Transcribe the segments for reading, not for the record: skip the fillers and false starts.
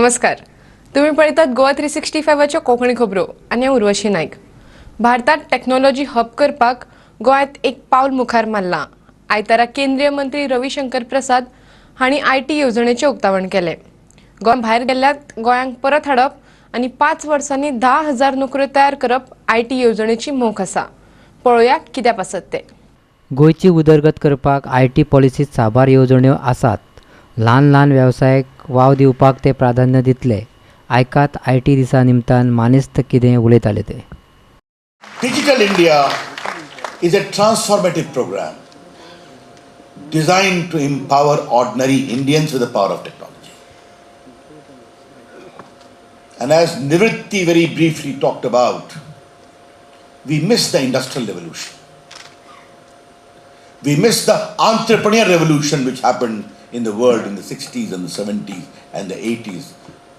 नमस्कार, तुम्ही पळयतात गोवा 365च्यो कोंकणी खबरो आनी हांव उर्वशी नायक. भारतात टॅक्नॉलॉजी हब करपाक गोंयांत एक पावल मुखार मारलां. आयतारा केंद्रीय मंत्री रविशंकर प्रसाद हांणी IT येवजणेचें उक्तावण केलें. गोंय भायर गेल्ल्यात गोंयांक परत हाडप आनी 5 वर्सांनी 10,000 नोकऱ्यो तयार करप IT येवजणेची मोख आसा. पळोवया कित्या पासत तें. गोंयची उदरगत करपाक IT पॉलिसीत साबार येवजण्यो आसात. ल्हान ल्हान वेवसायाक वाव दिवपाक ते प्राधान्य दितले. आयकात IT दिसा निमतान मानेस्त कितें उलयताले ते. Digital India is a transformative program designed to empower ordinary Indians with the power of technology. And as Nivritti very briefly talked about, we missed the industrial revolution. We missed the entrepreneur revolution which happened in the world in the 60s and the 70s and the 80s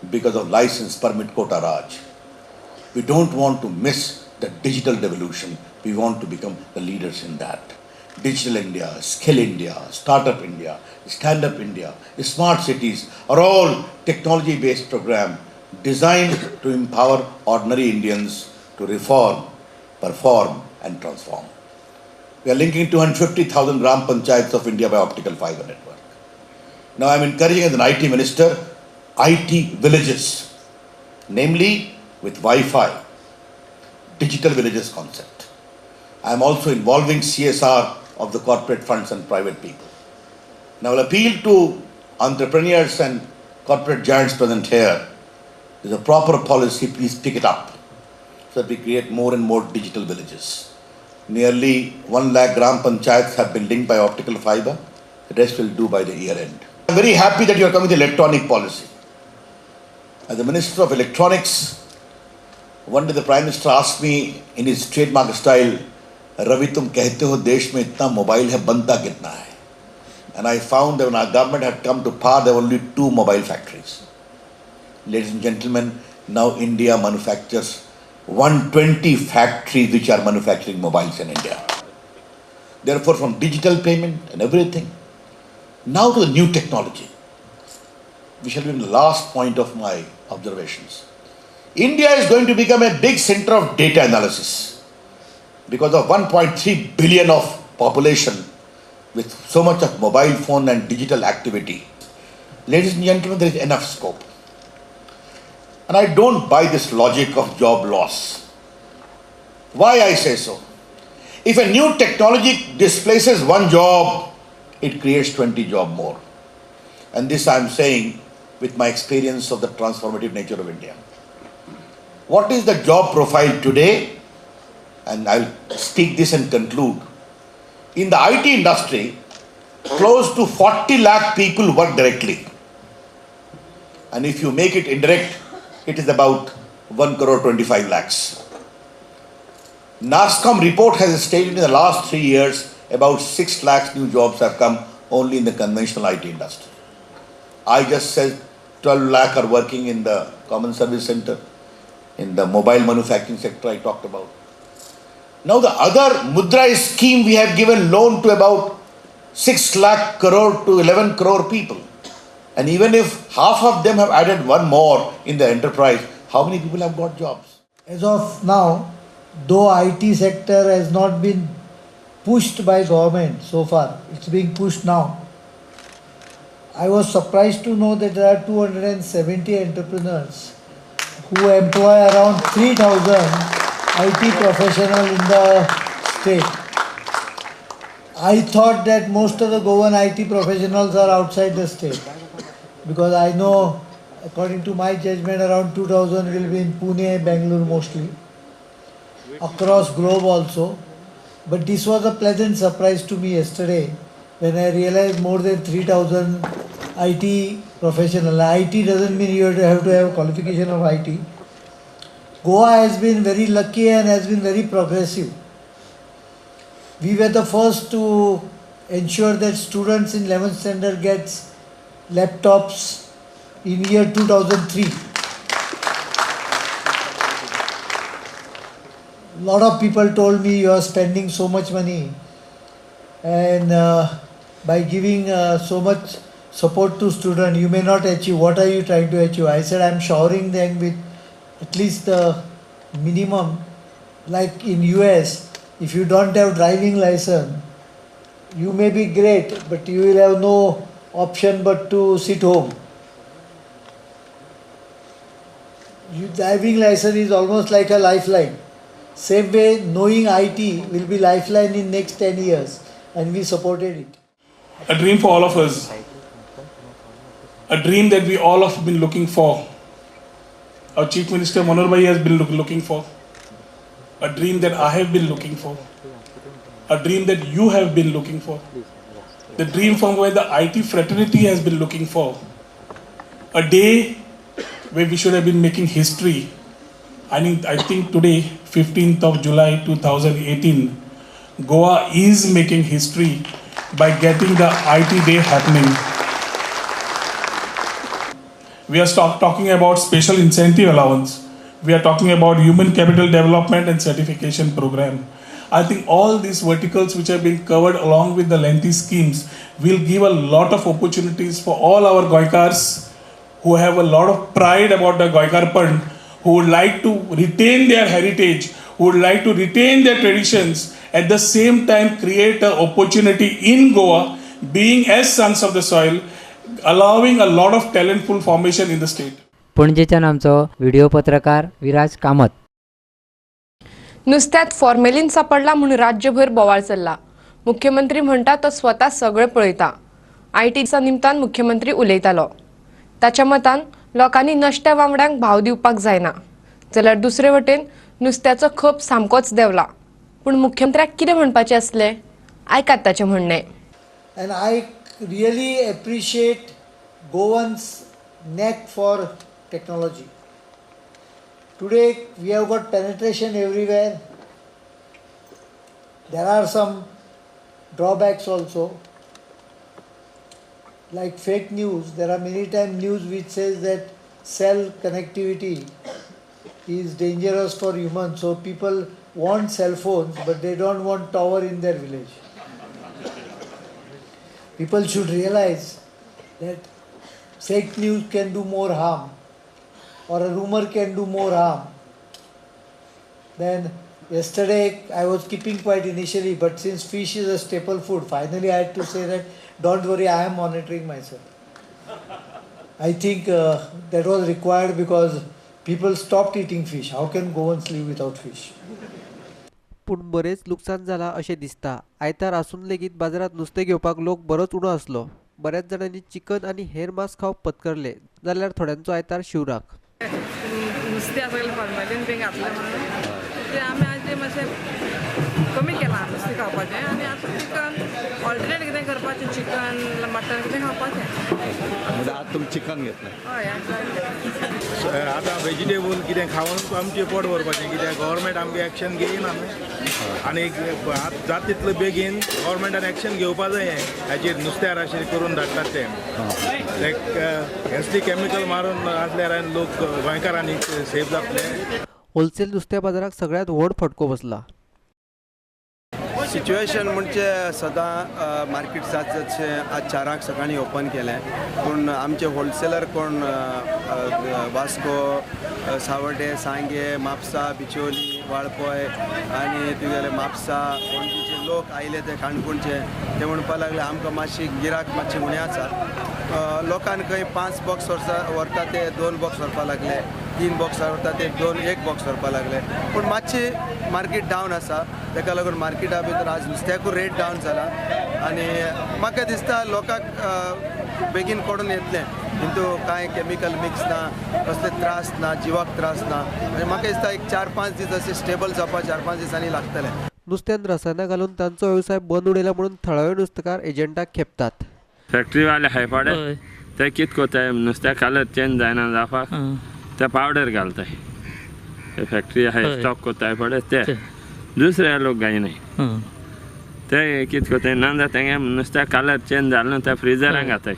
because of license, permit, quota Raj. We don't want to miss the digital revolution. We want to become the leaders in that. Digital India, Skill India, Startup India, Stand Up India, Smart Cities are all technology-based programs designed to empower ordinary Indians to reform, perform and transform. We are linking 250,000 Gram Panchayats of India by optical fiber network. Now I am encouraging as an IT minister, IT villages, namely with Wi-Fi, digital villages concept. I am also involving CSR of the corporate funds and private people. Now I will appeal to entrepreneurs and corporate giants present here. There is a proper policy, please pick it up so that we create more and more digital villages. Nearly 1 lakh Gram Panchayats have been linked by optical fiber. The rest will do by the year end. I am very happy that you are coming with electronic policy. As the Minister of Electronics, one day the Prime Minister asked me in his trademark style, Ravi, tum kehte ho desh mein itna mobile hai, banta kitna hai? And I found that when our government had come to power, there were only 2 mobile factories. Ladies and gentlemen, now India manufactures 120 factories which are manufacturing mobiles in India. Therefore, from digital payment and everything, now to the new technology, which shall be the last point of my observations. India is going to become a big center of data analysis because of 1.3 billion of population with so much of mobile phone and digital activity. Ladies and gentlemen, there is enough scope. And I don't buy this logic of job loss. Why I say so? If a new technology displaces one job, it creates 20 jobs more. And this I am saying with my experience of the transformative nature of India. What is the job profile today? And I'll speak this and conclude. In the IT industry, close to 40 lakh people work directly. And if you make it indirect, it is about 1 crore 25 lakhs. NASSCOM report has stated in the last 3 years, about 6 lakhs new jobs have come only in the conventional IT industry. I just said 12 lakh are working in the common service center, in the mobile manufacturing sector I talked about. Now the other Mudra scheme, we have given loan to about 6 lakh crore to 11 crore people. And even if half of them have added one more in the enterprise, how many people have got jobs? As of now, though IT sector has not been pushed by government so far, it's being pushed now. I was surprised to know that there are 270 entrepreneurs who employ around 3,000 IT professionals in the state. I thought that most of the Goan IT professionals are outside the state, because I know, according to my judgment, around 2,000 will be in Pune, Bangalore mostly, across globe also. But this was a pleasant surprise to me yesterday when I realized more than 3,000 IT professionals. IT doesn't mean you have to have qualification of IT. Goa has been very lucky and has been very progressive. We were the first to ensure that students in 11th standard gets laptops in year 2003. A lot of people told me you are spending so much money, and by giving so much support to student, you may not achieve. What are you trying to achieve? I said I am showering them with at least the minimum. Like in US, if you don't have driving license, you may be great, but you will have no option but to sit home. Your driving license is almost like a lifeline. Same way, knowing IT will be lifeline in next 10 years, and we supported it. A dream for all of us. A dream that we all have been looking for. Our Chief Minister Manohar Bhai has been looking for. A dream that I have been looking for. A dream that you have been looking for. The dream from where the IT fraternity has been looking for. A day where we should have been making history. I think today, 15th of July 2018, Goa is making history by getting the IT Day happening. We are talking about special incentive allowance. We are talking about human capital development and certification program. I think all these verticals which have been covered along with the lengthy schemes will give a lot of opportunities for all our Goikars who have a lot of pride about the Goikarpan, who would like to retain their heritage, who would like to retain their traditions, at the same time create an opportunity in Goa, being as sons of the soil, allowing a lot of talentful formation in the state. पणजेच्यान आमचो video पत्रकार Viraj Kamat. नुस्त्यात formalin सापडला म्हूण राज्यभर बोवाळ चल्ला. मुख्यमंत्री म्हणटा तो स्वता सगळें पळयता. आयटीच्या निमतान मुख्यमंत्री उलयतालो. ताच्या मतान लोकांनी नश्ट्या वांगड्यांक भाव दिवपाक जायना, जाल्यार दुसरे वटेन नुस्त्याचो खप सामकोच देंवला. पूण मुख्यमंत्र्याक कितें म्हणपाचें आसलें, आयकात ताचें म्हणणें. And I really appreciate Goans' knack for technology. Today we have got penetration everywhere. There are some drawbacks also, like fake news. There are many times news which says that cell connectivity is dangerous for humans. So people want cell phones, but they don't want tower in their village. People should realize that fake news can do more harm, or a rumor can do more harm. Then yesterday I was keeping quiet initially, but since fish is a staple food, finally I had to say that don't worry, I am monitoring myself. I think that was required because people stopped eating fish. How can Goans live without fish? पूण बरेच लुकसाण जाला अशें दिसता. आयतार आसून लेगीत बाजारांत नुस्तें घेवपाक लोक बरोच उणो आसलो. बऱ्याच जाणांनी चिकन आनी हेर मांस खावप पत्करले, जाल्यार थोड्यांचो आयतार शिवराक. नुस्तें सगळें फॉर्मेलीन बी घातलें म्हणून तें आमी आज तें मातशें कमी केलां नुस्तें खावपाचें, आनी आतां चिकन ऑल्टरनेट कितें करपाचें, चिकन मटन कितें खावपाचें. म्हणजे आतां तुमी चिकन घेतलें? हय. आतां वेजिटेबल कितें खावन आमचें पोट भरपाचें, कित्याक गव्हर्मेंट आमकां एक्शन घेयना न्हू, आनी जाता तितले बेगीन गव्हर्मेंटान एक्शन घेवपा जाय हाचेर. नुस्त्यार अशें करून धाडटात ते असली केमिकल मारून आसल्यार लोक गोंयकारांनी सेफ जातले. होलसेल नुस्त्या बाजाराक सगळ्यांत व्हड फटको बसला. सिच्युएशन म्हणजे सदां मार्केट जात जशें आज 4 सकाळीं ओपन केलें, पूण आमचे होलसेलर कोण वास्को, सावड्डे, सांगे, म्हापसा, बिचोली, वाळपय आनी तुगेले म्हापसा, पणजीचे लोक आयले ते काणकोणचे, ते म्हणपाक लागले आमकां मातशी गिराक मातशें उणें आसा. लोकांक खंय 5 बॉक्स व्हरता ते 2 बॉक्स व्हरपाक लागले, 3 बॉक्स व्हरता ते 1 बॉक्स व्हरपाक लागले. पूण मातशी मार्केट डावन आसा, ताका लागून मार्केटा भितर आज नुस्त्याकूय रेट डावन जाला आनी म्हाका दिसता लोकांक बेगीन कडून येतलें, हितू कांय केमिकल मिक्स ना, कसले त्रास ना, जिवाक त्रास ना. आनी म्हाका दिसता एक 4-5 दीस अशें स्टेबल जावपाक 4-5 दिसांनी लागतलें. नुस्त्यान रसायनां घालून तांचो वेवसाय बंद उडयला म्हणून थळावे नुस्तेकार एजंटाक खेपतात. फॅक्टरीवाले हाय पाडे ते कित कोताय, नुस्त्या कलर चेंज जायना जावपाक ते पावडर घालताय. ते फॅक्टरी हाय स्टॉक कोताय पडे ते दुसरे लोक घायनाय. ते कित कोताय ना जाता तेंगे नुस्त्या कलर चेंज जालो न्हू ते फ्रिजरान घाताय,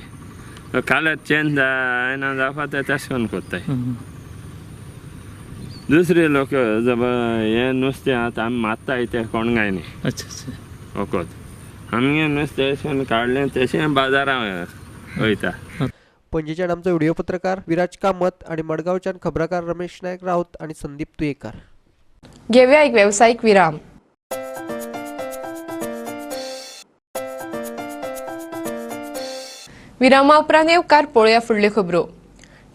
कलर चेंज जायना जावपाक ते तशें करून कोत्ताय. दुसरे लोक हे नुस्तें आतां आमी मारताय ते कोण घायनाय वखद. आमगे नुस्तें अशें करून काडलें तशें बाजारां वयता. पणजेच्यान आमचो व्हिडिओ पत्रकार विराज कामत आनी मडगांवच्यान खबराकार रमेश नायक राऊत आनी संदीप तुयेकार. घेवया एक वेवसायीक विराम. विरामा उपरांत येवकार पळोवया फुडल्यो खबरो.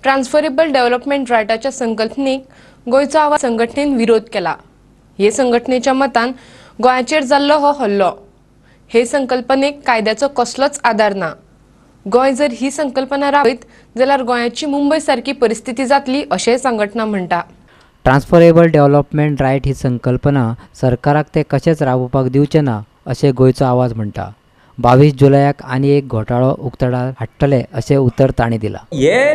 ट्रान्सफरेबल डेव्हलपमेंट रायटाच्या संकल्पनेक गोंयचो आवाज संघटनेन विरोध केला. हे संघटनेच्या मतान गोंयाचेर जाल्लो हो हल्लो. हे संकल्पनेक कायद्याचो कसलोच आदार ना. गोंय जर ही संकल्पना राबयत जाल्यार गोंयाची मुंबय सारकी परिस्थिती जातली अशेंय संघटना म्हणटा. ट्रान्सफरेबल डेव्हलपमेंट रायट ही संकल्पना सरकाराक ते कशेंच राबोवपाक दिवचें ना अशें गोंयचो आवाज म्हणटा. 22 जुलयाक आनी एक घोटाळो उक्ताडार हाडटले अशें उतर तांणी दिलां. हे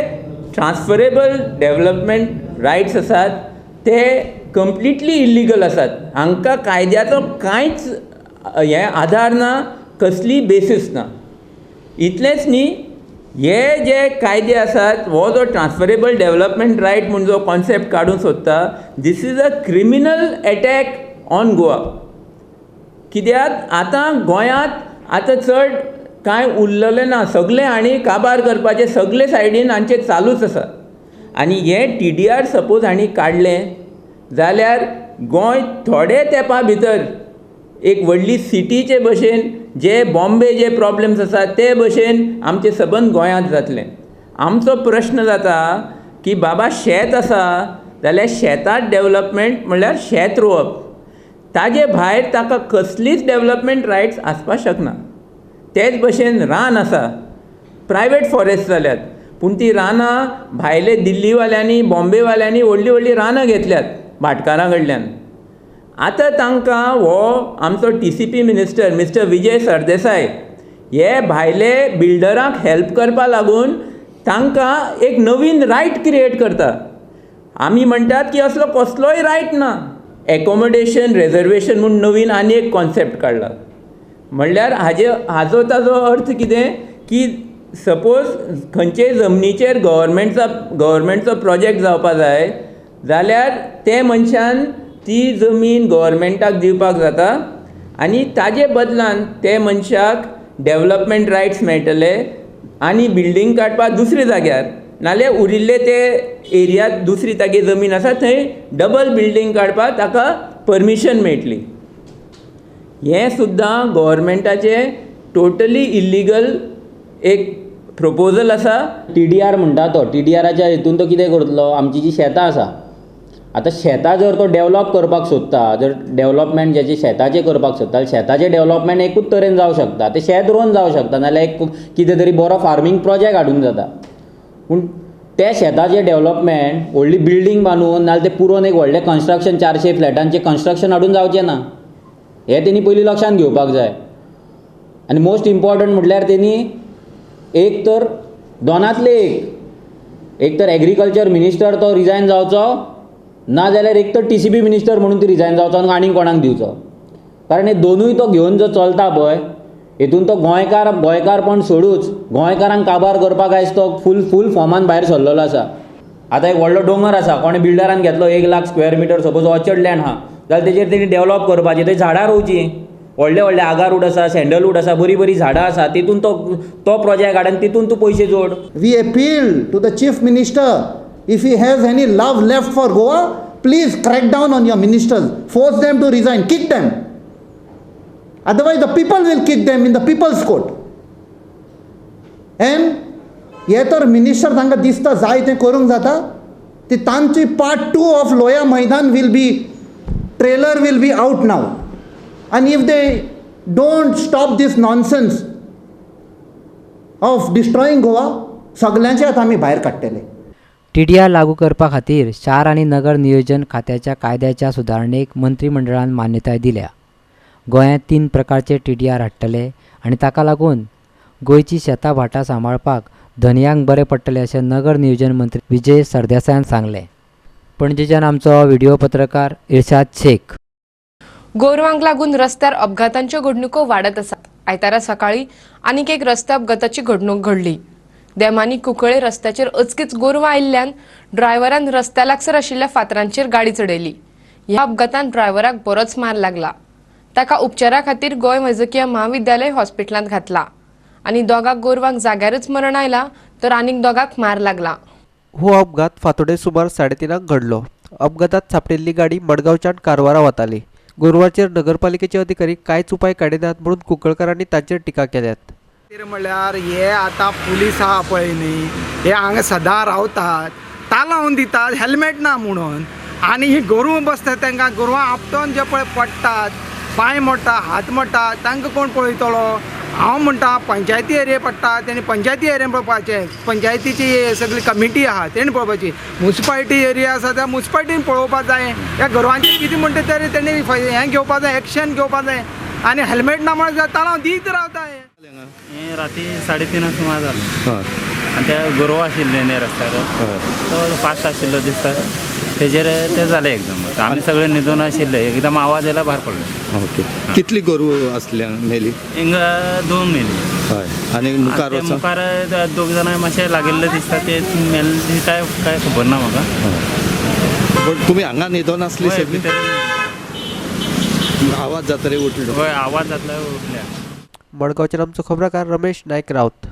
ट्रान्सफरेबल डेव्हलपमेंट रायट्स आसात ते कंप्लिटली इल्लिगल आसात. हांकां कायद्याचो कांयच हें आदार ना, कसली बेसीस ना. इतलेंच न्ही, हे जे कायदे आसात हो जो ट्रान्सफरेबल डेव्हलपमेंट रायट म्हूण जो कॉन्सेप्ट काडूंक सोदता, this is a criminal attack on Goa. कित्याक आतां गोंयांत आतां चड कांय उरलेलें ना, सगळें हांणी काबार करपाचें सगळे सायडीन हांचें चालूच आसा. आनी हे TDR suppose हांणी काडलें जाल्यार गोंय थोडे तेंपा भितर एक व्हडली सिटीचे भशेन, जे बॉम्बे जे प्रॉब्लम्स आसा ते भशेन आमचे सबंद गोंयांत जातलें. आमचो प्रश्न जाता की बाबा शेत आसा जाल्यार शेतांत डेव्हलपमेंट म्हणल्यार शेत रोवप, ताजे भायर ताका कसलीच डेव्हलपमेंट रायट्स आसपाक शकना. तेच भशेन रान आसा, प्रायवेट फॉरेस्ट जाल्यात, पूण ती रानां भायले दिल्लीवाल्यांनी बॉम्बेवाल्यांनी व्हडलीं व्हडलीं रानां घेतल्यात भाटकारां कडल्यान. आतां तांकां हो आमचो TCP minister mister Vijay Sardesai हे भायले बिल्डरांक हेल्प करपा लागून तांकां एक नवीन रायट क्रिएट करता. आमी म्हणटात की असलो कसलोय रायट ना. एकोमोडेशन रेजर्वेशन म्हूण नवीन आनी एक कॉन्सेप्ट काडला. म्हणल्यार हाजो ताजो अर्थ कितें की सपोज खंयचेय जमनीचेर गव्हर्मेंटचो प्रोजेक्ट जावपा जाय जाल्यार ते मनशान ती जमीन गव्हर्मेंटाक दिवपाक जाता आनी ताजे बदलान ते मनशाक डेव्हलपमेंट रायट्स मेळटले आनी बिल्डींग काडपाक दुसऱ्या जाग्यार, नाल्यार उरिल्ले ते एरियात दुसरी तागे जमीन आसा थंय डबल बिल्डींग काडपाक ताका परमिशन मेळटली. हें सुद्दां गव्हर्मेंटाचें टोटली इल्लिगल एक प्रपोजल आसा. TDR म्हणटा तो TDRच्या हितून तो कितें करतलो, आमची जी शेतां आसा, आतां शेतां जर तो डेवलप करपाक सोदता, जर डेवलपमेंट जेचे शेताचें करपाक सोदता, शेताचें डेवलपमेंट एकूच तरेन जावं शकता, तें शेत रोवन जावं शकता, नाल्यार एक कितें तरी बरो फार्मींग प्रोजेक्ट हाडून जाता. पूण ते शेताचें डेवलपमेंट व्हडली बिल्डींग बांदून नाल्यार तें पुरोवन एक व्हडलें कन्स्ट्रक्शन 400 फ्लॅटांचें कन्स्ट्रक्शन हाडून जावचें ना, हें तेणी पयलीं लक्षांत घेवपाक जाय. आनी मोस्ट इम्पॉर्टंट म्हटल्यार तेणी एक तर दोनांतले एक तर एग्रीकल्चर मिनिस्टर तो रिजायन जावचो, ना जाल्यार एक तर TCP minister म्हणून ती रिजायन जावचो आनी आनीक कोणाक दिवचो. कारण हे दोनूय तो घेवन जो चलता पळय हेतून तो गोंयकारपण सोडूच गोंयकारांक काबार करपाक आयज तो फूल फॉर्मान भायर सरलेलो आसा. आतां एक व्हडलो दोंगर आसा, कोणे बिल्डरान घेतलो 1 lakh square metre suppose orchard land आहा जाल्यार तेजेर तेणी डेवलप करपाचें, थंय झाडां रोवचीं, व्हडले व्हडले आगारूड आसा, सँडलवूड आसा, बरीं बरीं झाडां आसा, तितून तो प्रोजेक्ट हाड आनी तितून तूं पयशे जोड. We appeal to the chief minister, if he has any love left for Goa, please crack down on your ministers, force them to resign, kick them. Otherwise the people will kick them in the people's court. And हे तर minister तांकां दिसता जाय तें करूंक जाता, ती तांची part 2 of Loya Maidan will be, trailer will be out now. And if they don't stop this nonsense of destroying Goa, सगळ्यांचे आतां आमी भायर काडटले. TDR लागू करपा खातीर शार आनी नगर नियोजन खात्याच्या कायद्याच्या सुदारणेक मंत्रीमंडळान मान्यताय दिल्या. गोंयांत 3 प्रकारचे TDR हाडटले आनी ताका लागून गोंयची शेतां भाटां सांबाळपाक धनयांक बरें पडटलें अशें नगर नियोजन मंत्री विजय सरदेसायान सांगलें. पणजेच्यान आमचो व्हिडिओ पत्रकार इर्शाद शेख. गोरवांक लागून रस्त्यार अपघातांच्यो घडणुको वाडत आसात. आयतारा सकाळी आनीक एक रस्त्या अपघाताची घडणूक घडली. देमानी कुंकळे रस्त्याचेर अचकीत गोरवां आयिल्ल्यान ड्रायव्हरान रस्त्या लागसर आशिल्ल्या फातरांचेर गाडी चडयली. ह्या अपघातान ड्रायव्हराक बरोच मार लागला. ताका उपचारा खातीर गोंय वैजकीय म्हाविद्यालय हॉस्पिटलांत घातला. आनी दोगां गोरवांक जाग्यारच मरण आयला तर आनीक दोगांक मार लागला. हो अपघात फातोडे सुमार 3:30 घडलो. अपघातात सापडिल्ली गाडी मडगांवच्यान कारवारा वताली. गोरवाचेर नगरपालिकेचे अधिकारी कांयच उपाय काडिनात म्हणून कुंकळकारांनी तांचेर टिका केल्यात. म्हळ्यार हे आतां पुलीस आहा पळय न्ही, हे हांगा सदां रावतात, तालावन दितात हेल्मेट ना म्हणून, आनी ही गोरवां बसतात तांकां गोरवां आपटोन जे पळय पडटात, पांय मोडटा, हात मोडटा, तांकां कोण पळयतलो? हांव म्हणटा पंचायती एरिया पडटा तेणी पंचायती एरिया पळोवपाचें, पंचायतीची सगळी कमिटी आहा तेणी पळोवपाची, मुन्सिपालिटी एरिया आसा त्या मुन्सिपालिटीन पळोवपाक जाय. ह्या गोरवांचें कितें म्हणटा तरी तेणी हें घेवपाक जाय, एक्शन घेवपाक जाय. आनी हेल्मेट ना म्हणून तालांव दीत रावता. हें राती 3:30 सुमार जालें आनी ते गोरवां आशिल्ले न्ही रस्त्यार, तो फास्ट आशिल्लो दिसता, तेजेर ते जालें एकदम. आमी सगळे न्हिदून आशिल्ले, एकदम आवाज येयला भायर पडले. ओके, कितली गोरवां आसली मेली? हिंगा 2 मेली. हय, आनी मुखार मुखार 2 जाणां मातशें लागिल्ले दिसता, ते मेल्ले काय काय खबर ना म्हाका. पण तुमी हांगा न्हिदोन आसली सगळी? आवाज जातरे उठलो? हय, आवाज जातलो उठल्या. मडगांवच्यान आमचो खबराकार रमेश नायक राऊत.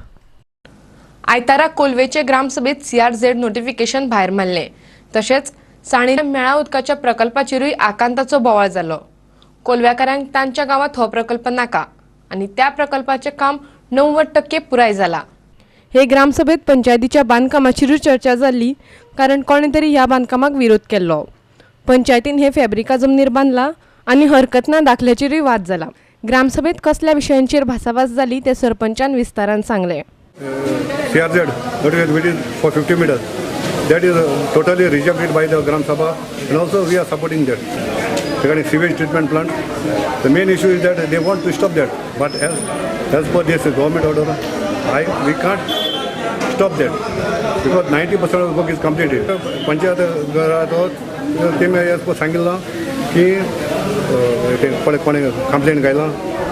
आयतारा कोलवेचे ग्रामसभेत CRZ notification भायर मारलें. तशेंच साणें मेळा उदकाच्या प्रकल्पाचेरूय आकांताचो बोवाळ जालो. कोलव्याकारांक तांच्या गांवांत हो प्रकल्प नाका आनी त्या प्रकल्पाचें काम 90% पुराय जाला. हे ग्रामसभेत पंचायतीच्या बांदकामाचेरूय चर्चा जाल्ली, कारण कोणें तरी ह्या बांदकामाक विरोध केल्लो. पंचायतीन हे फॅब्रिका जमनीर बांदला आनी हरकत ना दाखल्याचेरूय वाद जाला. ग्रामसभेत कसल्या विशयांचेर भासाभास जाली ते सरपंचान विस्तारान सांगलें. CRZ notification is for 50 meters. That is totally rejected by the Gram Sabha, and also we are supporting that. Regarding sewage treatment plant, the main issue is that they want to stop that, but as per this government order, we can't stop that because 90% of the work is completed. Panchayat घरात ते as per सांगितलं की कोणे complaint घायला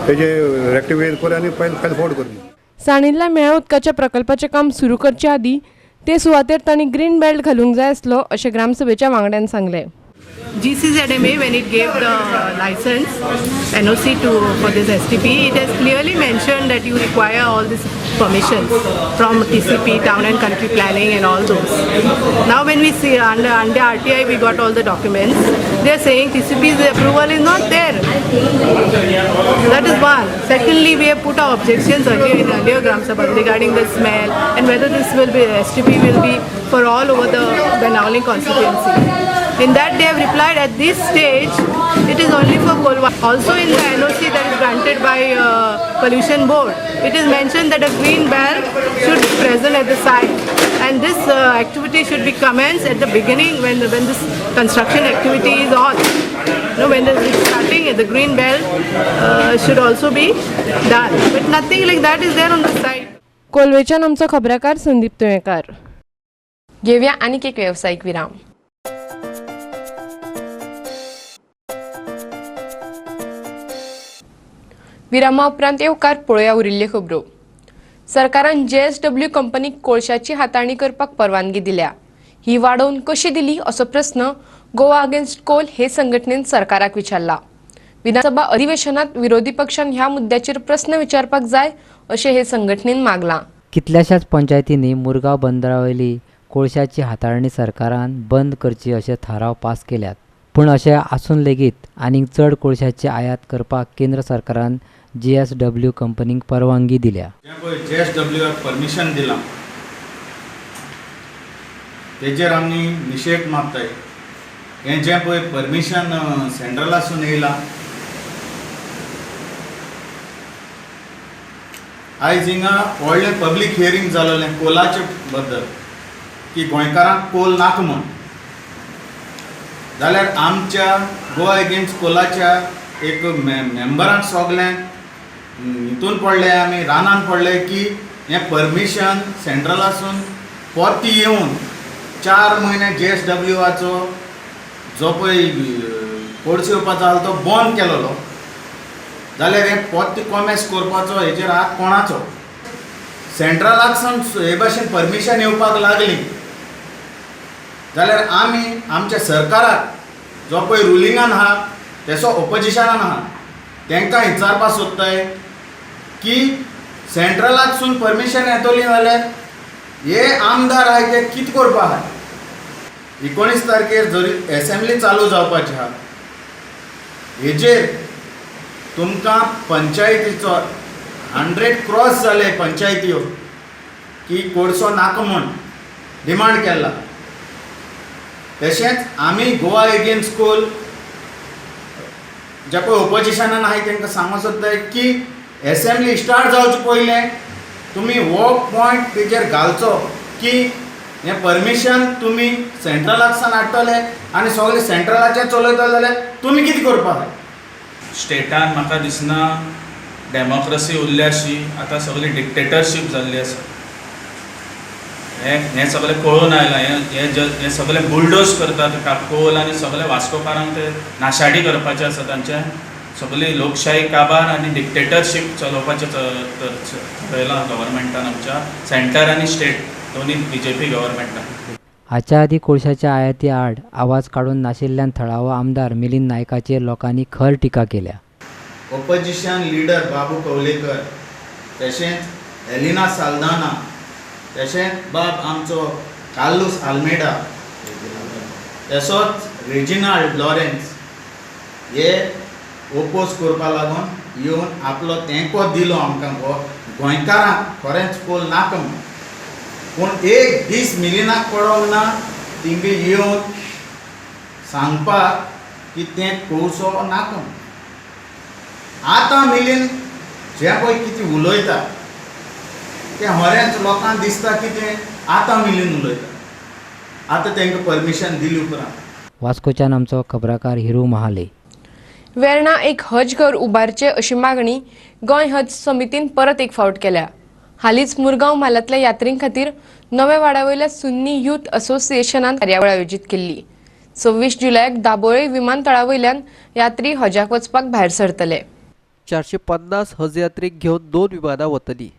तेजे rectify कर आनी file forward कर. साणिल्ल्या मेळा उदकाच्या प्रकल्पाचें काम सुरू करचे आदीं ते सुवातेर तांणी ग्रीन बेल्ट घालूंक जाय आसलो अशें ग्रामसभेच्या वांगड्यान सांगलें. GCZMA, when it gave the license NOC for this STP, it has clearly mentioned that you require all these permissions from TCP, Town and Country Planning, and all those. Now when we see under RTI, we got all the documents. They are saying TCP's approval is not there. That is one. Secondly, we have put our objections earlier in earlier Gram Sabha regarding the smell and whether this will be STP will be for all over the Benaulim constituency. In that they have replied at this stage it is only for Kolwa. Also in the NOC that is granted by Pollution Board, it is mentioned that a green belt should be present at the site, and this activity should be commenced at the beginning when this construction activity is on. No, when it is starting, the green belt should also be done. But nothing like that is there on the site. कोलवेच्यान आमचो खबराकार संदीप तुयेंकार. घेवया आनीक एक वेवसायीक विराम. विरामा उपरांत येवकार पळोवया उरिल्ल्यो खबरो. सरकारान JSW कंपनीक कोळशाची हाताळणी करपाक परवानगी दिल्या. ही वाडोवन कशी दिली असो प्रस्न गोवा अगेन्स्ट कोल हे संघटनेन सरकाराक विचारला. विधानसभा अधिवेशनात विरोधी पक्षान ह्या मुद्द्याचेर प्रस्न विचारपाक जाय अशें हे संघटनेन मागलां. कितल्याशाच पंचायतींनी मुरगांव बंदरावयली कोळशाची हाताळणी सरकारान बंद करची अशे थाराव पास केल्यात. पूण अशें आसून लेगीत आनीक चड कोळशाची आयात करपाक केंद्र सरकारान JSW कंपनीक परवानगी दिल्या. JSW permission दिलां तेजेर आमी निशेध मागताय. हें जें पळय परमिशन सेंट्रलासून येयलां, आयज हिंगा व्हडलें पब्लीक हियरींग जालेलें कोलाचे बद्दल की गोंयकारांक कोल नाका म्हूण, जाल्यार आमच्या गोवा एगेन्स्ट कोलाच्या एक मेंबरांक सगळ्यांक हितून पडले, आमी रानान पडले की हें परमिशन सेंट्रलासून परती येवन 4 म्हयने JSWाचो जो पळय कोळसो येवपाचो आसलो तो बंद केलेलो, जाल्यार हें परती कॉमेस करपाचो हेजेर हात कोणाचो? सेंट्रलाकसून हे भाशेन परमिशन येवपाक लागली जाल्यार आमी आमच्या सरकाराक जो पळय रुलिंगान आहा तेसो ओपोजिशनान आहा तेंकां विचारपाक सोदताय की सेंट्रलांतसून परमिशन येतली जाल्यार हे आमदार आहाय ते कितें करपा आहाय. 19 तारखेर जरी एसेंब्ली चालू जावपाची आहा, हेजेर तुमकां पंचायतीचो 100 क्रॉस जाले पंचायत्यो की कोळसो नाका म्हूण डिमांड केला. तशेंच आमी गोवा एगेन्स्ट कोल जे पळय ओपोजिशनान आहाय तांकां सांगूंक सोदताय की एसेंब्ली स्टार्ट जावचे पयलें तुमी हो पॉयंट तेजेर घालचो की हें परमिशन तुमी सेंट्रलाक सावन हाडटले आनी सगळें सेंट्रलाचें चलयतले जाल्यार तुमी कितें करपाक जाय. स्टेटान म्हाका दिसना डेमोक्रसी उरल्या अशी, आतां सगळी डिक्टेटरशीप जाल्ली आसा. हें सगळें कळून आयलां. हें सगळें बुलडोज करतात कोल आनी सगळे वास्कोकारांक ते नाशाडी करपाचें आसा. तांचें सगळी लोकशाही काबार आनी डिक्टेटरशीप चलोवपाचें थरयलां गव्हर्मेंटान आमच्या सेंटर आनी स्टेट दोनूय बीजेपी गव्हर्मेंटान. हाच्या आदीं कोळशाच्या आयाती आड आवाज काडून नाशिल्ल्यान थळावो आमदार मिलिंद नायकाचेर लोकांनी खर टिका केल्या. ओपोजिशन लिडर बाबू कवलेकर, तशेंच एलिना साल्दाना, तशेंच बाब आमचो कार्लूस आल्मेडा, तसोच रेजिनाल्ड लॉरेन्स हे ओपोज करपा लागून येवन आपलो तेंको दिलो आमकां गोंयकारांक खरेंच कोल नाका म्हूण. पूण एक दीस मिलिनाक पडोंक ना तिंगे येवन सांगपाक की तें कोळसो नाका म्हूण. आतां मिलिंद जें पळय कितें उलयता तें खरेंच लोकांक दिसता की तें आतां मिलिंद उलयता, आतां तांकां परमिशन दिली उपरांत. वास्कोच्यान आमचो खबराकार हिरू महाले. वेर्णा एक हज घर उबारचें अशी मागणी गोंय हज समितीन परत एक फावट केल्या. हालींच मुरगांव म्हालांतल्या यात्रीं खातीर नव्या वाड्यावयल्या सुन्नी यूथ असोसिएशनान कार्यावळ आयोजीत केल्ली. 26 जुलयाक दाबोळे विमानतळा वयल्यान यात्री हजाक वचपाक भायर सरतले. 450 हज यात्रीक घेवन 2 विमानां वतली.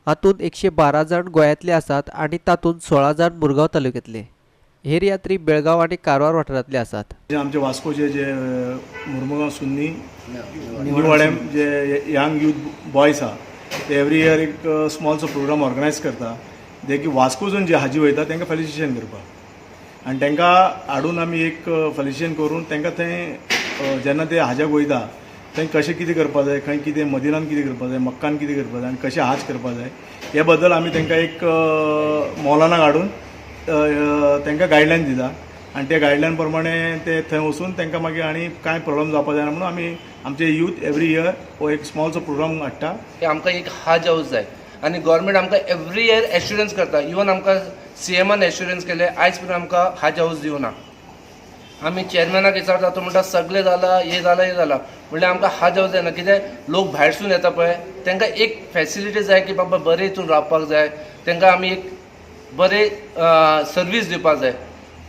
हातूंत 112 जाण गोंयांतले आसात आनी तातूंत 16 जाण मुरगांव तालुक्यांतले. हेर यात्री बेळगांव आनी कारवार वाठारांतले आसात. आमचे वास्कोचे जे मुरमुगांव सुन्नी निवाड्याम जे यंग यूथ बॉयज आहा ते एवरी इयर एक स्मॉलसो प्रोग्राम ऑर्गनायज करता, जे की वास्कोसून जे हाजी वयता तांकां फेलिसिटेशन करपाक आनी तांकां हाडून आमी एक फेलिसिटेशन करून तांकां थंय जेन्ना ते हाज्याक वयता थंय कशें कितें करपा जाय, खंय कितें मदिनान कितें करपा जाय, मक्कान कितें करपा जाय आनी कशें हाज करपा जाय हे बद्दल आमी तांकां एक मौलानाक हाडून तांकां गायडलायन दिता आनी त्या गायडलायन प्रमाणे ते थंय वचून तांकां मागीर आनी कांय प्रॉब्लम जावपा जायना म्हणून आमी आमचे यूथ एवरी इयर हो एक स्मॉलसो प्रोग्राम हाडटा. आमकां एक हाज हावस जाय आनी गव्हर्मेंट आमकां एवरी इयर एश्युरन्स करता. इवन आमकां सीएमान एश्युरन्स केले, आयज पर्यंत आमकां हाज हावस दिवना. आमी चेअरमॅनाक विचारता, तो म्हणटा सगळें जालां, हें जालां, हें जालां, म्हणल्यार आमकां हाज हावस जायना. कित्याक लोक भायरसून येता पळय तांकां एक फेसिलिटी जाय की बाबा बरें हितून रावपाक जाय, तांकां आमी एक बरें सर्वीस दिवपाक जाय.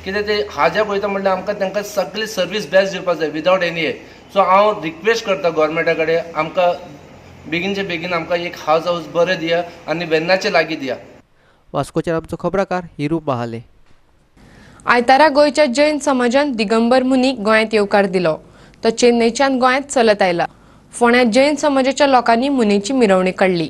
कित्याक ते हाज्याक वयता म्हणल्यार आमकां तांकां सगळी सर्वीस बेस्ट दिवपाक जाय विदावट एनी हे. सो हांव रिक्वेस्ट करता गव्हर्मेंटा कडेन, आमकां बेगीनचे बेगीन आमकां एक हाज हावस बरें दिया आनी वेर्णाचे लागीं दिया. वास्कोचेर आमचो खबराकार हिरू महाले. आयतारा गोंयच्या जैन समाजान दिगंबर मुनीक गोंयांत येवकार दिलो. तो चेन्नयच्यान गोंयांत चलत आयला. फोंड्या जैन समाजाच्या लोकांनी मुनीची मिरवणूक काडली.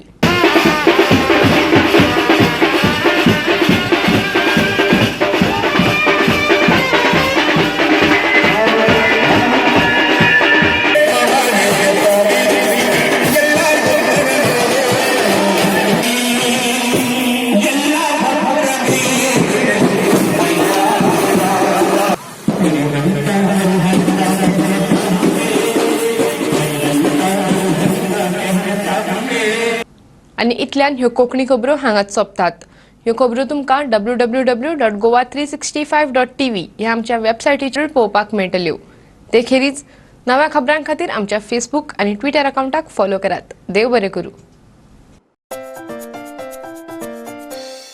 आनी इतल्यान ह्यो कोंकणी खबरो हांगाच सोंपतात. ह्यो खबरो तुमकां www.goa365.tv ह्या आमच्या वेबसायटीचेर पळोवपाक मेळटल्यो. ते खेरीज नव्या खबरां खातीर आमच्या फेसबूक आनी ट्विटर अकावंटाक फॉलो करात. देव बरें करूं.